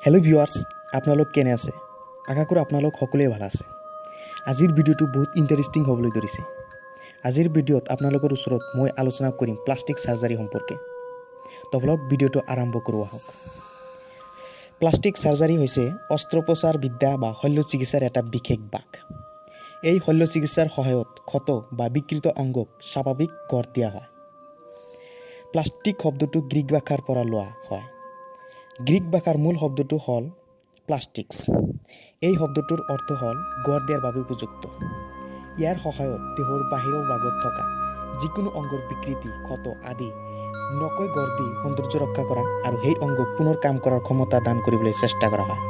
Hello' viewers, আপোনালোক কেনে আছে? আশা কৰোঁ আপোনালোক সকলোৱে ভাল আছে। আজিৰ ভিডিঅ'টো বহুত ইণ্টাৰেষ্টিং হ'বলৈ ধৰিছে। আজিৰ ভিডিঅ'ত আপোনালোকৰ ওচৰত মই আলোচনা কৰিম প্লাষ্টিক চাৰ্জাৰী সম্পৰ্কে। তো বলক, ভিডিঅ'টো আৰম্ভ কৰোঁ আহক। প্লাষ্টিক চাৰ্জাৰী হৈছে অস্ত্ৰোপচাৰ বিদ্যা বা শল্য চিকিৎসাৰ এটা বিশেষ ভাগ। এই শল্য চিকিৎসাৰ সহায়ত ক্ষত বা বিকৃত অংগক স্বাভাৱিক গঢ় দিয়া হয়। প্লাষ্টিক শব্দটো গ্ৰীক ভাষাৰ পৰা লোৱা হয়। গ্ৰীক ভাষাৰ মূল শব্দটো হ'ল প্লাষ্টিক্স। এই শব্দটোৰ অৰ্থ হ'ল গঢ় দিয়াৰ বাবে উপযুক্ত। ইয়াৰ সহায়ত দেহৰ বাহিৰৰ ভাগত থকা যিকোনো অংগৰ বিকৃতি, ক্ষত আদি নকৈ গঢ় দি সৌন্দৰ্য ৰক্ষা কৰা আৰু সেই অংগক পুনৰ কাম কৰাৰ ক্ষমতা দান কৰিবলৈ চেষ্টা কৰা হয়।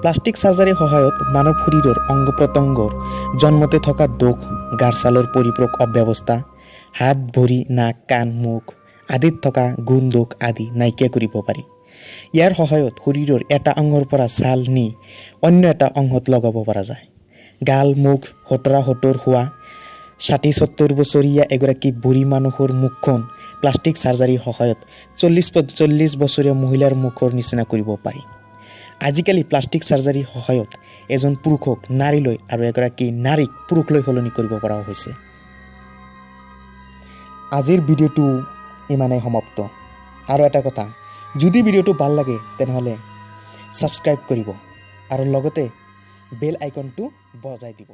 প্লাষ্টিক চাৰ্জাৰীৰ সহায়ত মানৱ শৰীৰৰ অংগ প্ৰত্যংগৰ জন্মতে থকা দোষ, গাৰ ছালৰ পৰিপূৰক অব্যৱস্থা, হাত, ভৰি, নাক, কাণ, মুখ আদিত থকা গুণ দোষ আদি নাইকিয়া কৰিব পাৰি। ইয়াৰ সহায়ত শৰীৰৰ এটা অংগৰ পৰা ছাল নি অন্য এটা অংশত লগাব পৰা যায়। গাল, মুখ সোতৰা সোতৰ হোৱা 60-70 বছৰীয়া এগৰাকী বুঢ়ী মানুহৰ মুখখন প্লাষ্টিক চাৰ্জাৰীৰ সহায়ত 40-45 বছৰীয়া মহিলাৰ মুখৰ নিচিনা কৰিব পাৰি। আজিকালি প্লাষ্টিক চাৰ্জাৰীৰ সহায়ত এজন পুৰুষক নাৰীলৈ আৰু এগৰাকী নাৰীক পুৰুষলৈ সলনি কৰিব পৰাও হৈছে। আজিৰ ভিডিঅ'টো ইমানেই সমাপ্ত। আৰু এটা কথা, যদি ভিডিঅ'টো ভাল লাগে, তেনেহ'লে ছাবস্ক্ৰাইব কৰিব আৰু লগতে বেল আইকনটো বজাই দিব।